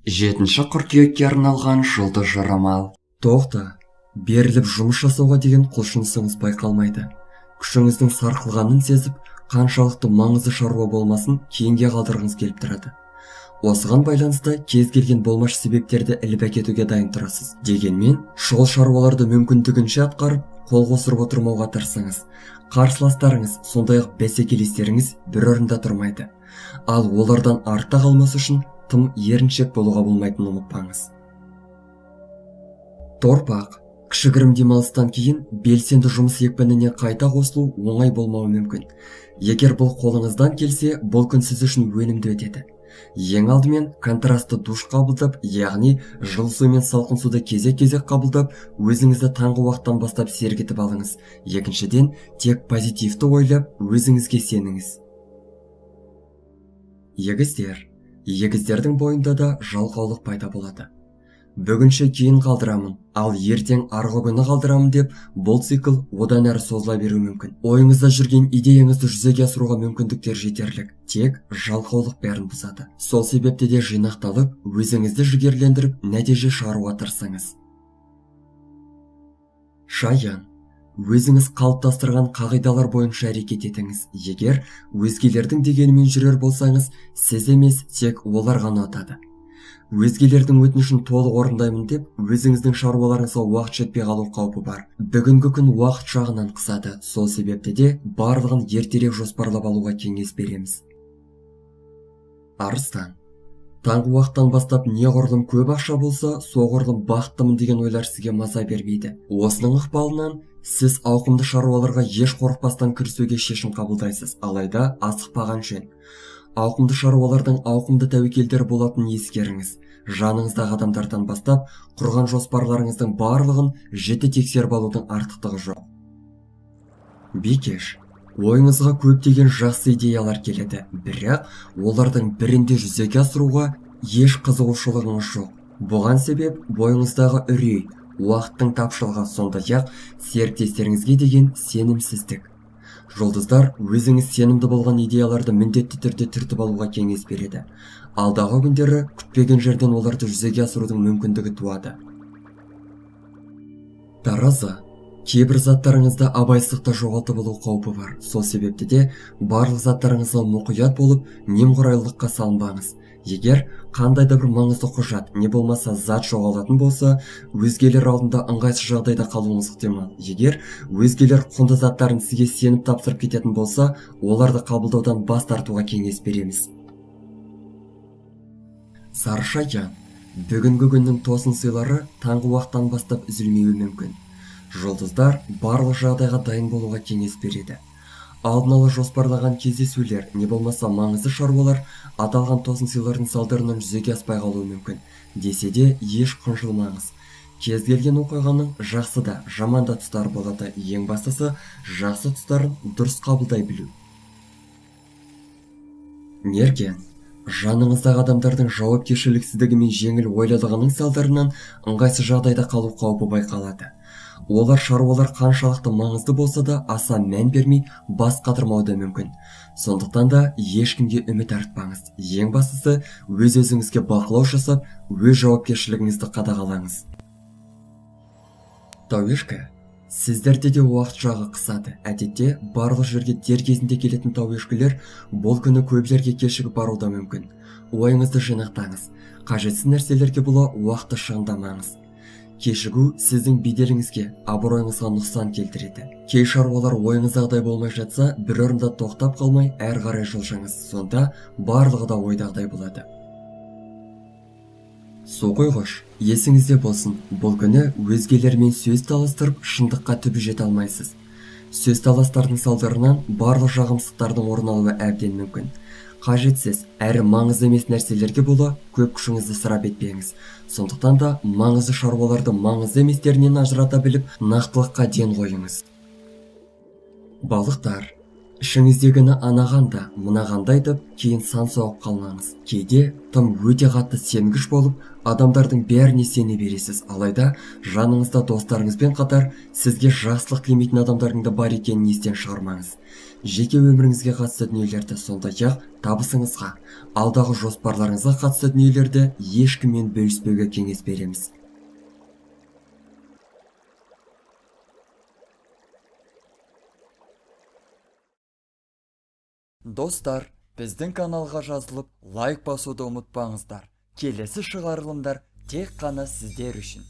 7 қыркүйекке арналған жұлдыз жорамал. Тоқта, беріліп жұмыс жасауға деген құлшынысыңыз байқалмайды. Күшіңіздің сарқылғанын сезіп, қаншалықты маңызды шаруа болмасын, кейінге қалдырғыңыз келіп тұрады. Осыған байланысты кез келген болмашы себептерді іліп әкетуге дайын тұрасыз. Дегенмен, шұғыл шаруаларды мүмкіндігінше атқарып, қол қусырып отырмауға тырысыңыз. Қарсыластарыңыз, сондай-ақ бәсекелестеріңіз бір орында тұрмайды. Ал олардан артта қалмас үшін тым еріншек болуға болмайтынын ұмытпаңыз. Торпақ, кішігірім демалыстан кейін белсенді жұмыс екпініне қайта қосылу оңай болмауы мүмкін. Егер бұл қолыңыздан келсе, бұл күн сіз үшін өнімді өтеді. Ең алдымен контрастты душ қабылдап, яғни жылы су мен салқын суды кезек-кезек қабылдап, өзіңізді таңғы уақыттан бастап сергітіп алыңыз. Екіншіден, тек позитивті ойлап, өзіңізге сеніңіз. Егіздер. Егіздердің бойында да жалқаулық пайда болады. Бүгінше кейін қалдырамын, ал ертең, арғы күні қалдырамын деп, бұл цикл одан әрі созыла беруі мүмкін. Ойыңызда жүрген идеяңызды жүзеге асыруға мүмкіндіктер жетерлік, тек жалқаулық бәрін бұзады. Сол себепті де жинақталып, өзіңізді жігерлендіріп, нәтиже шығаруға тырысыңыз. Шаян, өзіңіз қалыптастырған қағидалар бойынша әрекет етіңіз. Егер өзгелердің дегенімен жүрер болсаңыз, сіз емес, тек олар ғана ұтады. Өзгелердің өтінішін толық орындаймын деп, өзіңіздің шаруаларыңызға уақыт жетпей қалу қаупі бар. Бүгінгі күн уақыт жағынан қысады. Сол себепті де барлығын ертерек жоспарлап алуға кеңес береміз. Арыстан, таңғы уақыттан бастап неғұрлым көп ақша болса, соғұрлым бақыттымын деген ойлар сізге маза бермейді. Осының ықпалынан сіз ауқымды шаруаларға еш қорықпастан кірісуге шешім қабылдайсыз. Алайда асықпаған жөн. Ауқымды шаруалардың ауқымды тәуекелдері болатынын ескеріңіз. Жаныңыздағы адамдардан бастап құрған жоспарларыңыздың барлығын жіті тексеріп алудың артықтығы жоқ. Бикеш, ойыңызға көптеген жақсы идеялар келеді, бірақ олардың бірін де жүзеге асыруға еш қызығушылығыңыз жоқ. Бұған себеп бойыңыздағы үрей, уақыттың тапшылығы, сондай-ақ серіктестеріңізге деген сенімсіздік. Жұлдыздар өзіңіз сенімді болған идеяларды міндетті түрде түртіп алуға кеңес береді. Алдағы күндері күтпеген жерден оларды жүзеге асырудың мүмкіндігі туады. Таразы, кейбір заттарыңызды абайсыздықта жоғалтып алу қаупі бар. Сол себепті де барлық заттарыңызға мұқият болып, немқұрайлылыққа салынбаңыз. Егер қандай да бір маңызды құжат не болмаса зат жоғалатын болса, өзгелер алдында ыңғайсыз жағдайда қалуыңыз ықтимал. Егер өзгелер құнды заттарын сізге сеніп тапсырып кететін болса, оларды қабылдаудан бас тартуға кеңес береміз. Сарышаян, бүгінгі күннің тосын сыйлары таңғы уақыттан бастап үзілмеуі мүмкін. Жұлдыздар барлық жағдайға дайын болуға кеңес береді. Алдын ала жоспарлаған кездесулер не болмаса маңызды шаруалар аталған тосын сыйлардың салдарынан жүзеге аспай қалуы мүмкін. Десе де, еш қынжылмаңыз. Кез келген оқиғаның жақсы да, жаман да тұстары болады. Ең бастысы, жақсы тұстарын дұрыс қабылдай білу. Мерген, жаныңыздағы адамдардың жауапкершіліксіздігі мен жеңіл ойлылығының салдарынан ыңғайсыз жағдайда қалу қаупі байқалады. Олар шаруалар қаншалықты маңызды болса да, аса мән бермей, бас қатырмауы да мүмкін. Сондықтан да ешкімге үміт артпаңыз. Ең бастысы, өз өзіңізге бақылау жасап, өз жауапкершілігіңізді қадағалаңыз. Тауешкі, сіздерде де уақыт жағы қысады. Әдетте барлық жерге дер кезінде келетін тауешкілер бұл күні көп жерге кешігіп баруы да мүмкін. Ойыңызды жинақтаңыз. Қажетсіз нәрселерге бола уақытты шығындамаңыз. Кешігу сіздің беделіңізге, абыройыңызға нұқсан келтіреді. Кей шаруалар ойыңыздағыдай болмай жатса, бір орында тоқтап қалмай, әрі қарай жылжыңыз. Сонда барлығы да ойдағыдай болады. Суқұйғыш, есіңізде болсын, бұл күні өзгелермен сөз таластырып, шындыққа түбі жете алмайсыз. Сөз таластардың салдарынан барлық жағымсыздықтардың орын алуы әбден мүмкін. Қажетсіз әрі маңызды емес нәрселерге бола көп күшіңізді ысырап етпеңіз. Сондықтан да маңызды шаруаларды маңызды еместерінен ажырата біліп, нақтылыққа ден қойыңыз. Балықтар. Ішіңіздегіні анаған да, мынаған да айтып, кейін сан соғып қалмаңыз. Кейде тым өте қатты сенгіш болып, адамдардың бәріне сене бересіз. Алайда жаныңызда достарыңызбен қатар сізге жақсылық тілемейтін адамдардың да бар екенін естен шығармаңыз. Жеке өміріңізге қатысты дүниелерді, сондай-ақ табысыңызға, алдағы жоспарларыңызға қатысты дүниелерді ешкіммен бөліспеуге кеңес береміз. Достар, біздің каналға жазылып, лайк басуды ұмытпаңыздар. Келесі шығарылымдар тек қана сіздер үшін.